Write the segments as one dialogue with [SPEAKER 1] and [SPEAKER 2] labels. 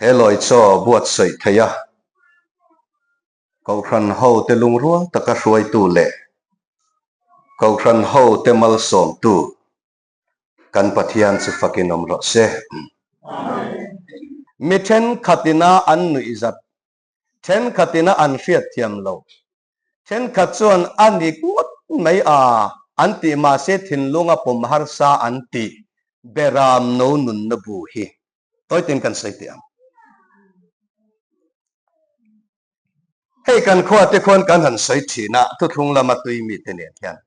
[SPEAKER 1] He lawi chaw buatsaih theih a, Kohhran hote lungrual taka hruaitu leh Kohhran hote malsawmtu kan Pathian chu fakin awm rawh se. Mi thenkhatina an nuihzat, thenkhatina an hriatthiam lo, thenkhat chuan a ni ngawt mai a an tih mahse thinlunga pawm harsa an tih beram no nunna bu hi tawitin kan sawi teh ang. Hei kan khua te khuan kan han sawi thin a, thuthlung lama tui mite nen hian.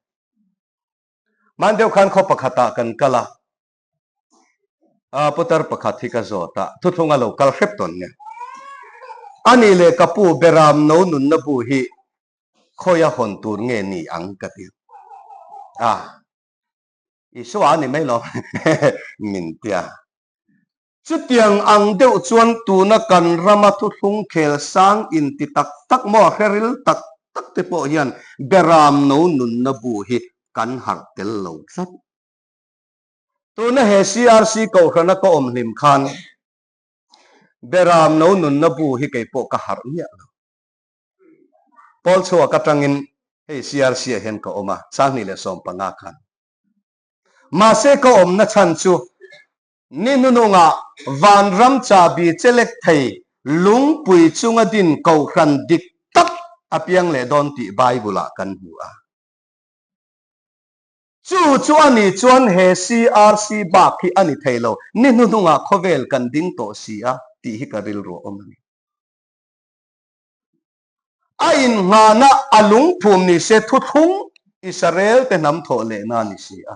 [SPEAKER 1] Hman deuh khan khaw pakhatah kan kal a, a putar pakhat hi ka zawt a, thuthlung a lo kal hrep tawn nge. Ani leh ka pu Beram no nunna bu hi khawia hawn tur nge ni ang ka ti a, Isua a ni mai lo min tia. Chutiang ang deuh chuan tuna kan rama thuthlung khel sang inti tak tak maw hreril tak tak te pawh hian Beram no nunna bu hi kan harh tel lo tlat. Tuna he CRC Kohhrana ka awm hlim khan Beram no nunna bu hi kei pawh ka harh miah lo. Pawl chhuak atangin hei CRC ah hian ka awm a, 2015 khan. Mahse ka awmna chhan chu ni hnunungah vanram chabi chelek thei lungpui chunga din kohhran dik tak a piang leh dawn tih Bible ah kan hmu a. Chu chu a nih chuan he CRC bak hi a ni thei lo, ni hnuhnungah khawvel kan ding tawh si a tih hi ka rilru a awm a ni. A inngahna a lungphum ni se thuthlung Israel te hnam thawh lehna ni si a.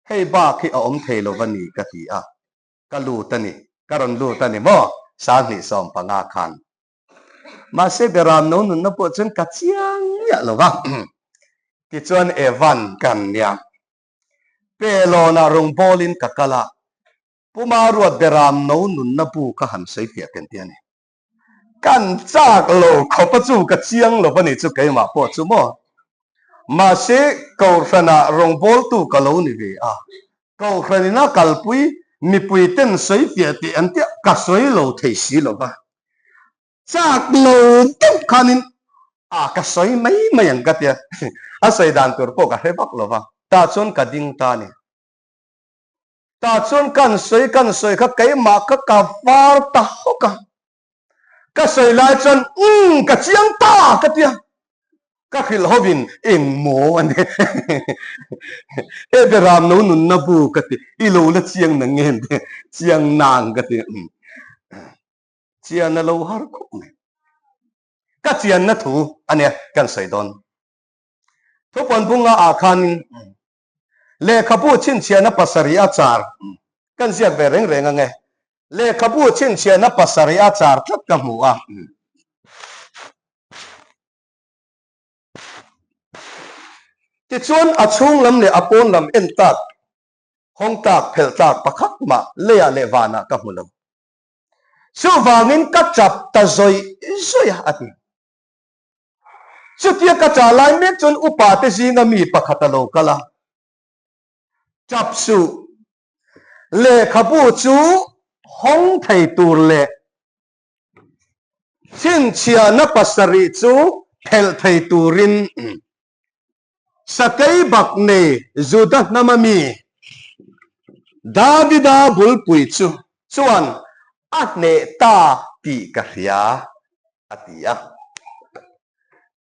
[SPEAKER 1] Hei bak hi a awm thei lo va ni ka ti a, ka lut a ni, ka rawn lut a ni maw? 2015 khan. Mahse Beram no nunna pawh chuan ka chiang miah lo va. Tichuan Evan kan nia. Pelawnah rawngbawlin ka kal a, Puma ruat Beram no nunna bu ka han sawi fiah ten ti a ni. Kan chak lo khawp a chu ka chiang lo va ni chu keimah pawh chu maw. Mahse Kohhranah rawngbawltu ka lo ni ve a, Kohhranin a kalpui mipui ten sawi fiah tih an tia ka sawi lo thei si lo va. Chak lo deuh khanin a ka sawi mai mai ang ka tia a sawi dan tur pawh ka hre vak lo va, tah chuan ka ding ta a ni. Tah chuan kan sawi kan sawi kha keimah kha ka var ta hawk a, ka sawi lai chuan umm ka chiang ta ka ti a, ka hrilh hovin eng maw a ni he Beram no nunna bu ka ti, i lo la chiang na nge te chiang nang ka ti chian a lo har khawp mai, ka chianna thu a nia kan sawi dawn. Thupawn bunga ah khanin Lehkhabu chhinchhiahna pasarih a char kan ziak ve reng reng ange. Lehkhabu chhinchhiahna pasarih a char tlat ka hmu a. Tichuan a chhung lam leh a pawn lam en tak, hawng tak, phelh tak pakhat mah leiah leh vanah ka hmu lo. Chuvangin ka chap ta zawih zawih a, a ti. Chutia ka chah lai mek chuan upa te zinga mi pakhat a lo kal a, Tap suh, lehkhabu chu hawng thei tur leh chhinchhiahna pasarih chu phelh thei turin Sakei bak nei Juda hnama mi Davida bulpui chu chuan a hneh ta tih ka hria, a ti a.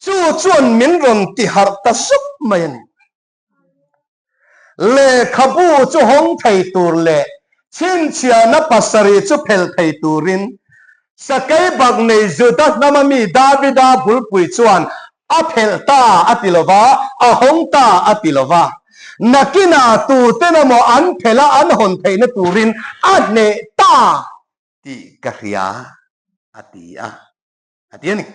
[SPEAKER 1] Chu chuan min rawn ti harh ta sup mai a ni. Lehkhabu chu hawng thei tur leh chhinchhiahna pasarih chu phelh thei turin Sakei bak nei Juda hnama mi Davida bulpui chuan a phelh ta a ti lo va, a hawng ta a ti lo va. Nakinah tuten emaw an phelh a an hawn theihna turin a hneh ta tih ka hria a ti a, a ti a ni.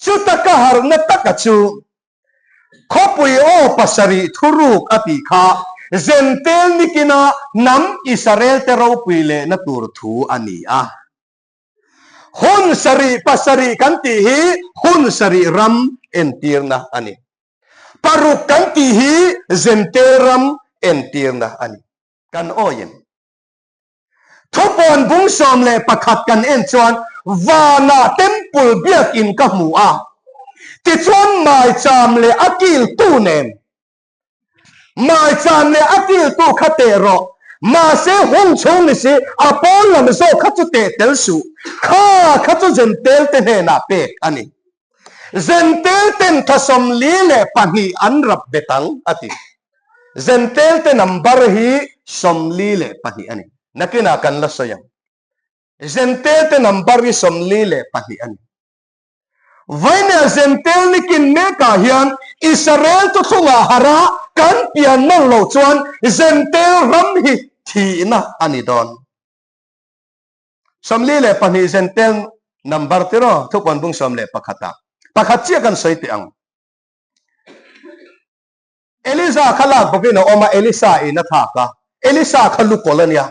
[SPEAKER 1] Chuta ka harhna taka chu khawpui aw pasarih thuruk a tih kha Zentel nikina hnam Israel-te ropui lehna tur thu a ni a. Hun sarih pasarih kan tih hi hun sarih ram entirna a ni. Paruk kan tih hi Zentel ram entirna a ni. Kan awiin. Thupuan bung 11 kan en chuan vanah temple biakin ka hmu a, tichuan maicham leh a kiltu nen Maicham leh a kiltu kha teh rawh, mahse hung chhung ni si a pawn lam zawk kha chu teh tel suh, kha kha chu Zentel te hnenah pek a ni. Zentel ten tha 42 an rap bet ang, a ti. Zentel te number hi 42 a ni. Nakinah kan la sawi ang. Zentel te number hi 42 a ni. Vawinia Zentel nikin mekah hian Israel thuthlungah harh a kan pian nawlh loh chuan Zentel ram hi thihna a ni dawn. 42 Zentel number tiraw thupuan bung 11 ah pakhat chiah kan sawi teh ang. Eliza kha lak bawkin a awm a, Elisa in a thlak a, Elisa kha lukawl a nia.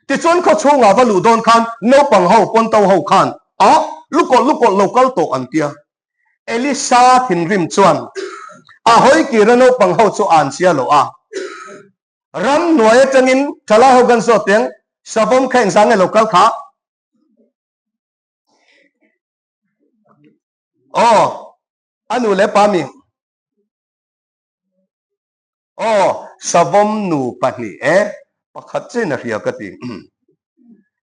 [SPEAKER 1] Tichuan khaw chhungah va luh dawn khan naupang ho, pawnto ho khan a lukawlh lukawlh lo kal tawh an tia. Elisa thinrim chuan a hawi kir a naupang ho chu an chia loh a. Ramhnuai atangin thalai ho kan zawt teng savawm kha engzah nge lo kal kha? Aw, a nu leh pa mi. Aw, savawm nu pahnih e, pakhat chiin a hria ka ti.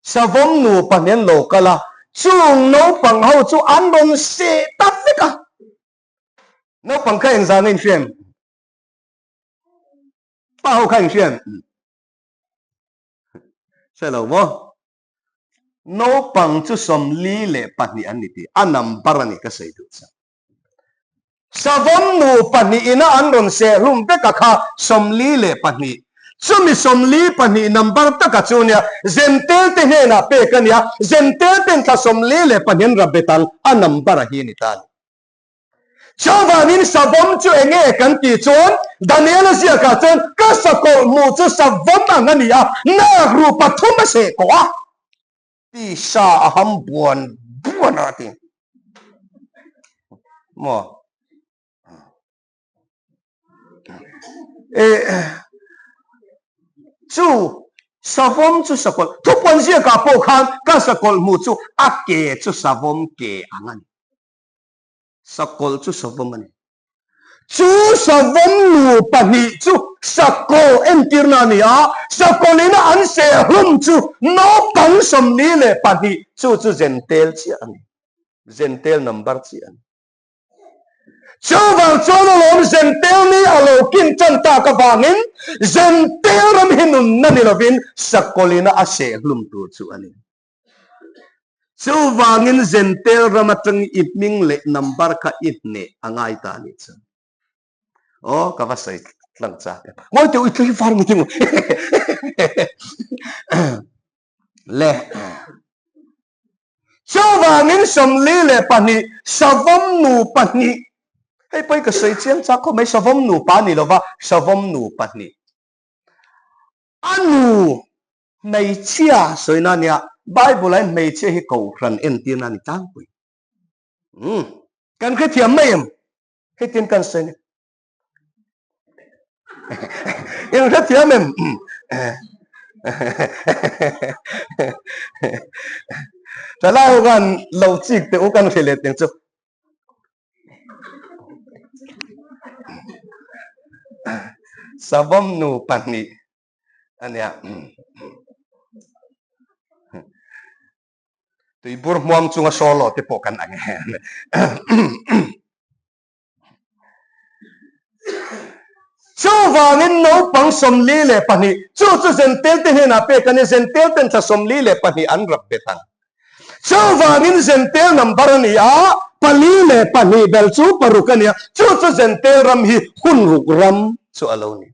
[SPEAKER 1] Savawm nu pahnih an lo kal a, chung naupang ho chu an rawn seh ta vek a. Naupang kha engzah nge inhria em? Pa ho kha inhria em? Hre lo maw? Naupang chu 42 an ni tih a number a ni ka sawi duh chang. Savawm nu pahnih ina an rawn seh hlum vek a kha 42. Chumi 42 number taka chu nia Zentel te hnenah pek a nia, Zentel ten thla 42 an rabet ang a number a hi a ni ta a ni. Chuvangin savawm chu eng nge kan tih chuan Daniela ziakah chuan ka sakawlh hmuh chu savawm ang a ni a, nak ru pathum a seh kawh a. Tisa a ham buan buan a ti. Maw? E, chu savawm chu sakawlh thupuan ziakah pawh khan ka sakawlh hmuh chu a ke chu savawm ke ang a ni. Sakawlh chu savawm a ni. Chu savawm nu pahnih chu sakawlh entirna a ni a, sakawlhina an seh hlum chu naupang 42 chu chu Zentel chiah a ni. Zentel number chiah a ni. Chuvang chuan alawm Zentel ni a lo kin tan tak avangin Zentel ram hi nunna ni lovin sakawlhina a seh hlum tur chu a ni. Chuvangin Zentel ram atang i hming leh number kha i hneh a ngai ta a nih chuan. Aw, ka va sawi tlang chak em. Ngawi teh u, i tlei var ngawt emaw. Le. Chuvangin 42 savawm nu pahnih. Hei pawh hi ka sawi chiang chak khawp mai, savawm nupa a ni lova, savawm nu pahnih. A nu hmeichhia sawina a nia, Bible-ah hian hmeichhia hi kohhran entirna a ni tlangpui. Umm, kan hrethiam mai em? Hetiang kan sawi ni. In hrethiam em? Thalai ho khan lo chik teh u kan hre leh teng chu. Savawm nu pahnih a nia. Tuibur hmuam chunga solo te pawh kan ang e. Chuvangin naupang 42, chu chu Zentel te hnenah pek a ni, Zentel ten thla 42 an rap bet ang. Chuvangin Zentel number a ni a, pali leh pahnih bel chu paruk a ni a, chu chu Zentel ram hi hun ruk ram chu a lo ni.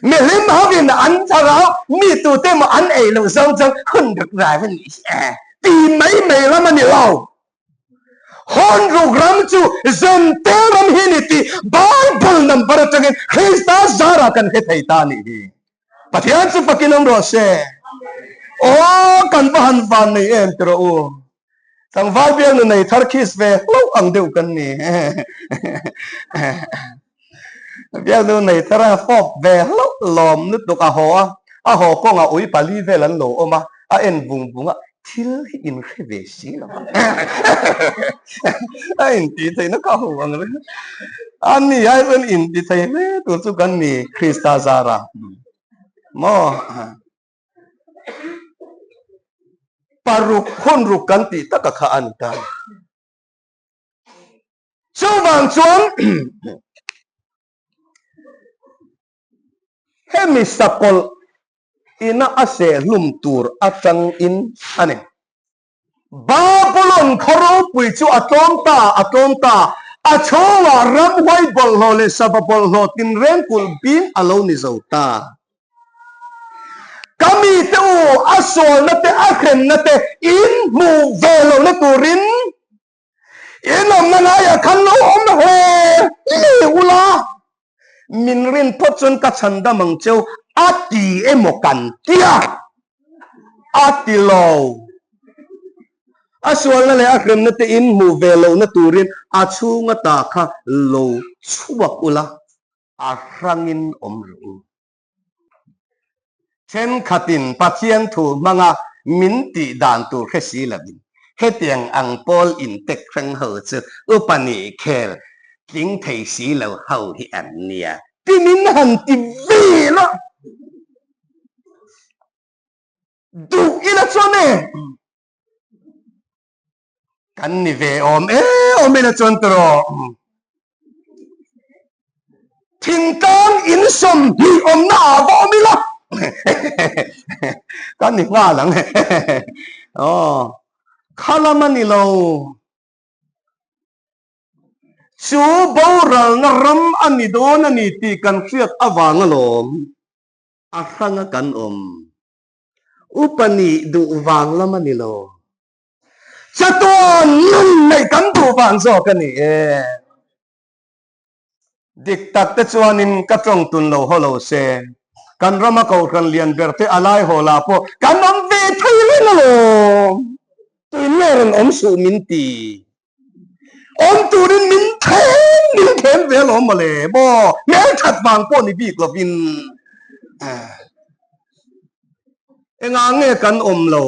[SPEAKER 1] Mihlim hovin an thar a, mi tute emaw an ei loh zawng chuan hun ruk ram a nih hi e ti mai mai ram a ni lo. Hun ruk ram chu Zentel ram hi a ni tih Bible number atangin Krista zarah kan hre thei ta a nih hi. Pathian chu fakin awm rawh se. Aw kan va han van nei em ti rawh u. Tlangval bial nu nei thar kiss ve hlauh ang deuh kan ni. Bial nu nei thar a fawp ve hlauh lawm lutuk a haw a. A haw kawngah ui pali vel an lo awm a, a en vung vung a, thil hi in hre ve si lo a. A inti theihna kha ho ang reng. A ni ai chuan inti thei hle tur chu kan ni Krista zara. Maw? Paruk hun ruk kan tih taka kha a ni ta. Chuvang chuan hemi sakawlh ina a sehhlum tur atangin a ni. Babulon khaw ropui chu a tlawm ta, a tlawm ta. A chhungah ramhuai bawlhhlawh leh sava bawlhhlawh tinreng kulh bing a lo ni zo ta. Ka mite u, a sualna te, a hremna te in hmuh ve lohna turin in awmna ngaiah khan lo awm hle hle ula, min rin phawt chuan ka chhandam ang cheu a ti emaw kan tia a ti lo. A sualna leh a hremna te in hmuh ve lohna turin a chhunga ta kha lo chhuak ula, a hrangin awm rawh u. Thenkhatin Pathian thu hmanga min tih dan tur hre si lovin hetiang ang pawl intek hrang ho chu upa nih khel tling thei si lo ho hi an nia ti min han ti vel a. Duh ila chuan e. Kan ni ve awm e awm ila chuan tawh thingtlang in 20 awmna ah va awm ila kan ni nghal ang aw kha lam a ni lo chu boralna ram a ni dawn a ni tih kan hriat avang alawm a hranga kan awm. Upa nih duh vang lam a ni lo. Chatuan nun neih kan duh vang zawk a ni e. Dik tak te chuanin ka tawng tun lo haw lo se, kan rama kohhran lian ber te a lai haw lah pawh kan awm ve thei reng alawm. Tuin nge rawn awm suh min ti. Awm turin min thlem min thlem ve alawm mawle maw, hmelthat vang pawh ni bik lovin. Engah nge kan awm lo?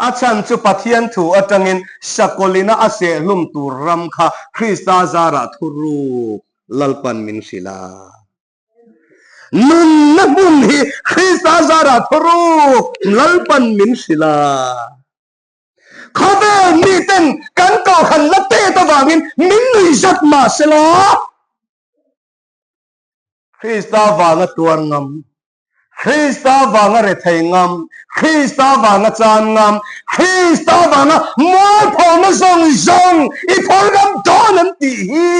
[SPEAKER 1] A chhan chu Pathian thu atangin Sakawlina a sehhlum tur ram kha Krista zarah thuruk Lalpan min hrilh a. Nunna hmun hi Krista zarah thuruk Lalpan min hrilh a. Khawvel miten kan kohhran la tet avangin min nui zat mah sela, Krista vanga tuar ngam, Krista vanga rethei ngam, Krista vanga chan ngam, Krista vanga mualphona zawng zawng i phur ngam dawn an tih hi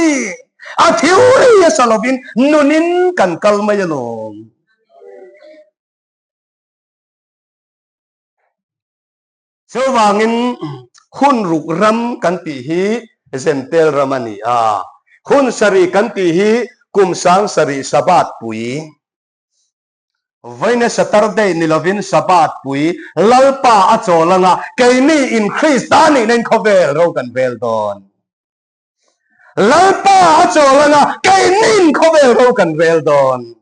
[SPEAKER 1] a theory a sa lovin nunin kan kal mai alawm. Chuvangin hun ruk ram kan tih hi Zentel ram a ni a, hun sarih kan tih hi kum 7000 Sabbath pui, vawiina Saturday ni lovin Sabbath pui Lalpa a chawl anga keini in Krista nihna in khawvel ro kan vel dawn. Lalpa a chawl anga keini in khawvel ro kan vel dawn.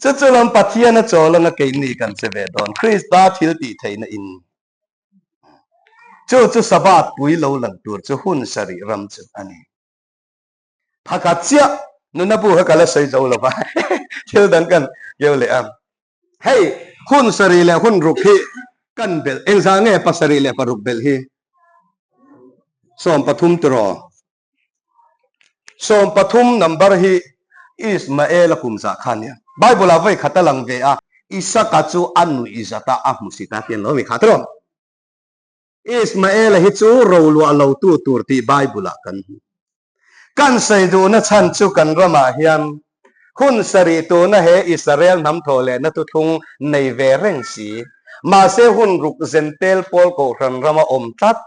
[SPEAKER 1] Chu chu lam Pathian a chawl anga keini kan che ve dawn. Krista thil tih theihna in. Chu chu Sabbath pui lo lang tur chu hun sarih ram chu a ni. Phakhat chiah nuna bu kha ka la sawi zo lo va, thil dang kan keu leh a. Hei hun sarih leh hun ruk hi kan belh, engzah nge pasarih leh paruk belh hi? 13 tiraw? 13 number hi Ismael-a kum zah kha a nia. Bible-ah vawi khat a lang ve a, Isaka chu a nuih zat a, a hmu si ta tih an lo mi kha tiraw? Ismael-a hi chu roluah lo tu tur tih Bible-ah kan hmu. Kan sawi duhna chhan chu kan ramah hian hun sarih tuna he Israel hnam thawh lehna thuthlung nei ve reng si, mahse hun ruk zentel pawl kohhran rama awm tlat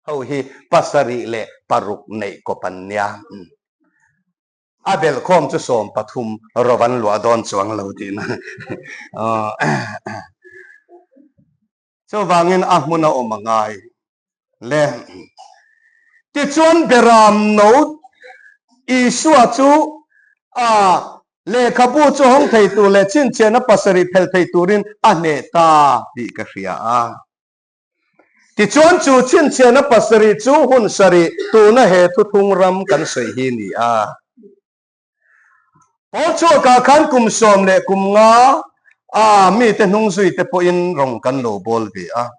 [SPEAKER 1] Ho hi pasarih leh paruk neih kawp an nia. A belhkhawm chu 13 ro an luah dawn chuang lo tihna. Chuvangin a hmun a awm a ngai le. Tichuan Beram no Isua chu a. Lehkhabu chu hawng thei tur leh chhinchhiahna pasarih phel thei turin a hneh ta tih ka hria a. Tichuan chu chhinchhiahna pasarih chu hun sarih tuna he thuthlung ram kan sawi hi ni a. Pawl chhuakah khan kum 15 a mite hnungzui te pawhin rawng kan lo bawl ve a.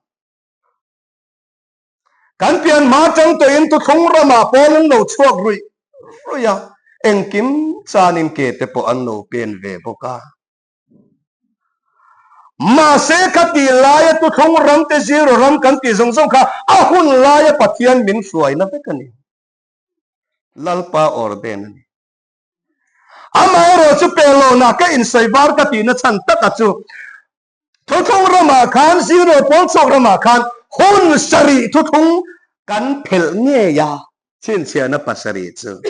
[SPEAKER 1] Kan pian hma tang tawhin thuthlung ramah pawl an lo chhuak ruih ruih a, engkim chanin ke te pawh an lo pen ve bawk a. Mahse kha tih laia thuthlung ram te zero ram kan tih zawng zawng kha a hun laia Pathian min hruaina vek a ni. Lalpa ordain a ni. Amaherawh chu pelawna ka insawi var ka tihna chhan taka chu Thuthlung ramah khan zero pawl chhuak ramah khan hun sarih thuthlung kan phelh ngei a, chhinchhiahna pasarih chu.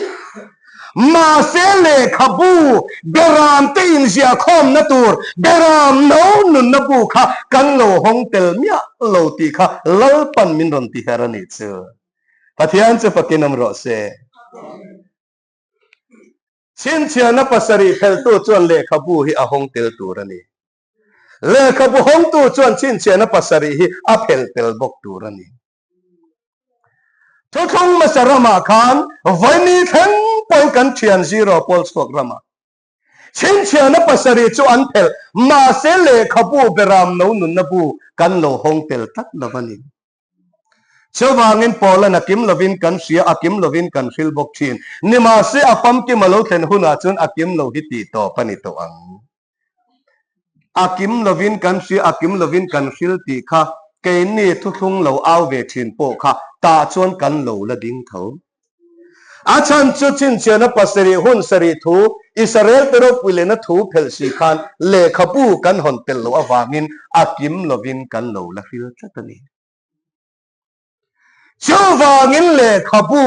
[SPEAKER 1] Mahse lehkhabu beram te inziah khawmna tur beram no nunna bu kha kan lo hawng tel miah lo tih kha Lalpan min rawn ti her a nih chu. Pathian chu fakin awm rawh se. Chhinchhiahna pasarih phelhtu chuan lehkhabu hi a hawng tel tur a ni. Lehkhabu hawngtu chuan chhinchhiahna pasarih hi a phelh tel bawk tur a ni. Thuthlung hmasa ramah khan vaini thleng pawhin kan thian zero pawl chhuak ramah chhinchhiahna pasarih chu an phelh, mahse lehkhabu beram no nunna bu kan lo hawng tel tlat lo a ni. Chuvangin Paulan a kim lovin kan hria, a kim lovin kan hril bawk thin. Nimahse a famkim a lo thlen hunah chuan a kim lo hi tih tawp a ni tawh ang. A kim lovin kan hria, a kim lovin kan hril tih kha keini thuthlung lo au ve thin pawh kha tah chuan kan lo la ding tho. A chhan chu chhinchhiahna pasarih hun sarih thu Israel te ropui lehna thu phelh si khan lehkhabu kan hawn tel loh avangin a kim lovin kan lo la hril tlat a ni. Chuvangin lehkhabu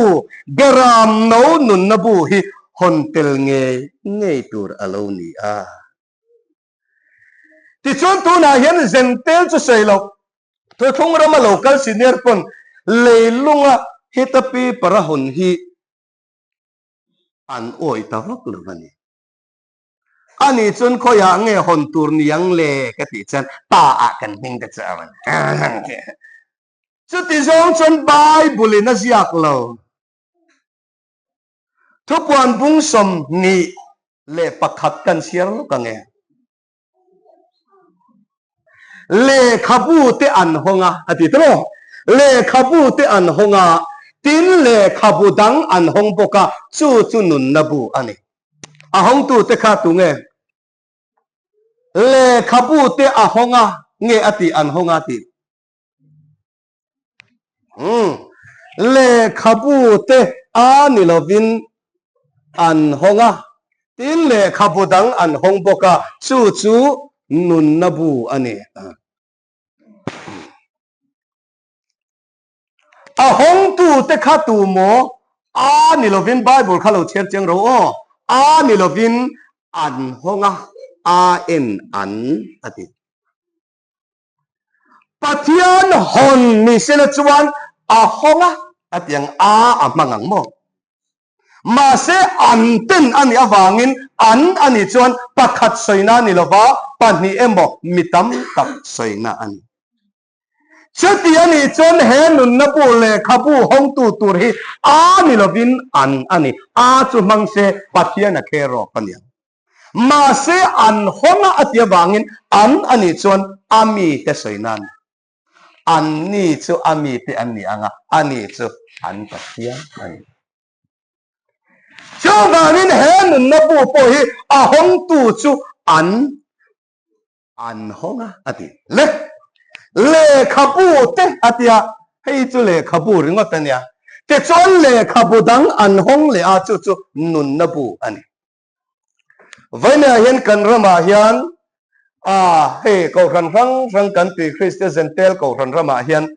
[SPEAKER 1] Beram no nunna bu hi hawn tel ngei ngei tur a lo ni a. Tichuan tunah hian Zentel chu sawi loh Thuthlung rama lo kal senior pawn leilunga heta paper a hawn hi an awih ta vak lo a ni. Ani chuan khawiah nge hawn tur niang le ka tih chuan pa ah kan hming te chu a rawn Chuti zawng chuan Bible in a ziak lo. Thupuan bung 21 kan chhiar lawk ang e. Lehkhabu te an hawng a, a ti tawh. Lehkhabu te an hawng a, tin lehkhabu dang an hawng bawk a, chu chu nunna bu a ni. A hawngtu te kha tu nge? Lehkhabu te a hawng a, nge a tih an hawng a tih? Umm. Lehkhabu te a ni lovin an hawng a, tin lehkhabu dang an hawng bawk a, chu chu nunna bu a ni. A hawngtu te kha tu maw? A ni lovin Bible kha lo chhiar chiang ro aw. A ni lovin an hawng a, a en an a ti. Pathian hawn ni sela chuan a hawng a, a ti ang a a hmang ang maw? Mahse an ten a nih avangin an a nih chuan pakhat sawina a ni lova, pahnih emaw mi tam tak sawina a ni. Chuti a nih chuan he nunna bu lehkhabu hawngtu tur hi a ni lovin an a ni. A chu hmang se Pathian a kher rawk a ni ang. Mahse an hawn a ti avangin an a nih chuan a mite sawi nan an ni chu a mite an ni ang a, a ni chu an Pathian a ni. Chuvangin he nunna bu pawh hi a hawngtu chu an An hawng a, a ti. Le, lehkhabu te a ti a, hei chu lehkhabu ringawt a nia. Tichuan lehkhabu dang an hawng leh a, chu chu nunna bu a ni. Vawiinah hian kan ramah hian a hei kohhran hrang hrang kan tui Kristian Zentel kohhran ramah hian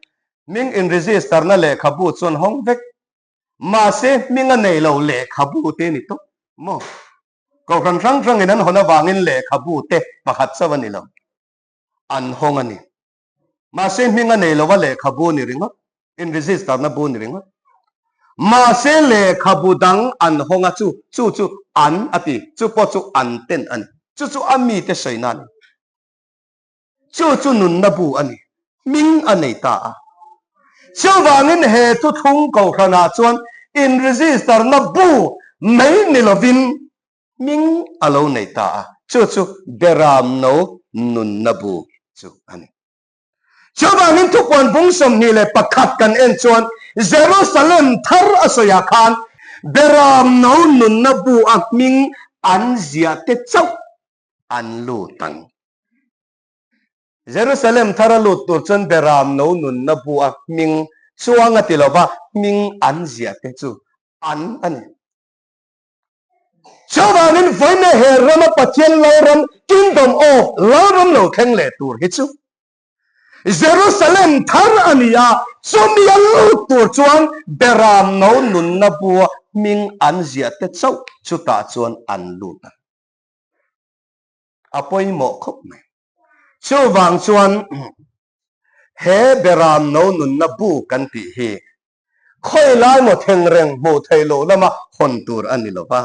[SPEAKER 1] hming in register na lehkhabu chu an hawng vek. Mahse hming a nei lo lehkhabu te a ni tawp maw? Kohhran hrang hrangin an hawn avangin lehkhabu te pakhat chauh a ni lo, an hawng a ni. Mahse hming a nei lova lehkhabu ni ringawt, in register na bu ni ringawt. Mahse lehkhabu dang an hawng a chu, chu chu an a ti, chu pawh chu an ten a ni. Chu chu a mite sawina a ni. Chu chu nunna bu a ni. Hming a nei ta a. Chuvangin he thuthlung kohhranah chuan in-register-na bu mai ni lovin hming a lo nei ta a. Chu chu Beramno nunna bu chu a ni. Chuvangin thupuan bung 21 kan en chuan Jerusalem thar a sawiah khan Beramno nunna bu a hming an ziah te chauh an lut ang. Jerusalem thar a lut tur chuan Beramno nunna bu a hming chuang a ti lova hming an ziah te chu an a ni. Chuvangin vawiin he rama Pathian Lalram, Kingdom of Lalram lo thleng leh tur hi chu Jerusalem thar a ni a, chumi a lut tur chuan Beramno nunna bua hming an ziah te chauh chutah chuan an lut ang. A pawimawh khawp mai. Chuvang chuan he Beramno nunna bu kan tih hi Khawi lai maw thengreng hmuh theih loh lama hawn tur a ni lo va.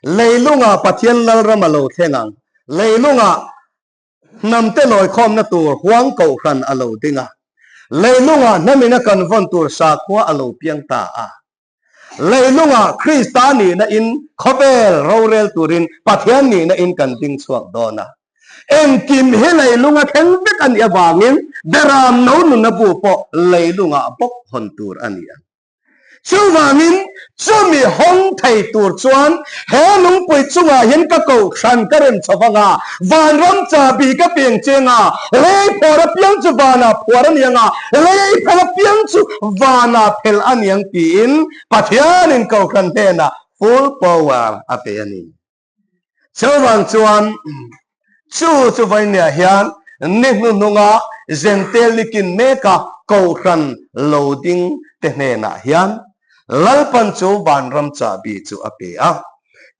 [SPEAKER 1] Leilungah Pathian Lalram a lo thleng ang. Leilungah hnamte lawikhawmna tur huang kohhran a lo ding a. Leilungah hnamina kan vawn tur sakhua a lo piang ta a. Leilungah Krista nihna in khawvel rorel turin Pathian nihna in kan ding chhuak dawn a. Engkim hi leilunga thleng vek a nih avangin Beram no nuna bu pawh leilungah bawk hawn tur a ni ang. Chuvangin chumi hawng thei tur chuan he lungpui chungah hian ka kohhran ka rem chho vang a, vanram chahbi ka piang cheng a, lei phuar apiang chu vanah phuar a ni ang a, lei phel apiang chu vanah phel a ni ang tiin Pathianin kohhran hnenah full power a pe a ni. Chuvang chuan chu chu vawinia hian ni hnuhnunga Zentel nikin meka kohhran lo ding te hnenah hian Lalpan chu vanram chahbi chu a pe a.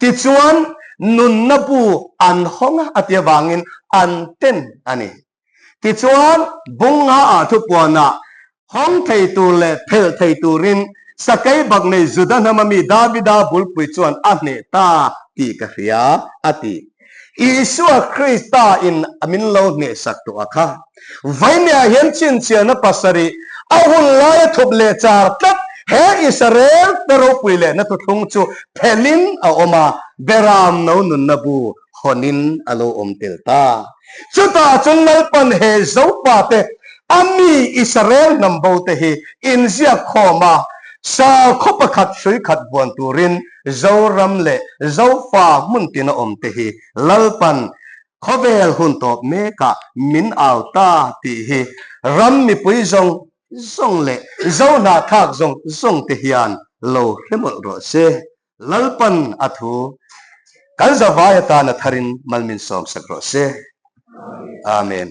[SPEAKER 1] Tichuan nunna bu an hawng a a ti avangin an ten a ni. Tichuan, bunga ah thupuanah hawng thei tur leh phelh thei turin sakei bak nei Juda hnama mi Davida bulpui chuan a hneh ta tih ka hria, a ti. Isua Krista in min lo hnehsak tawh a kha. Vawinia hian chhinchhiahna pasarih a hun laia thup leh char tlat he Israel te ropui lehna thuthlung chu phelhin a awm a, Beram no nunna bu hawnin a lo awm tel ta. Chutah chuan Lalpan he Zopate a mi Israel hnam bote hi inziak khawm a, sakhaw pakhat hrui khat buan turin Zoram leh Zofa hmun tina awmte hi Lalpan khawvel hun tawp mekah min au ta tih hi ram mipui zawng zawng leh Zohnahthlak zawng zawngte hian lo hre mawlh rawh se. Lalpan a thu kan zavai atana tharin malmin sawmsak rawh se. Amen.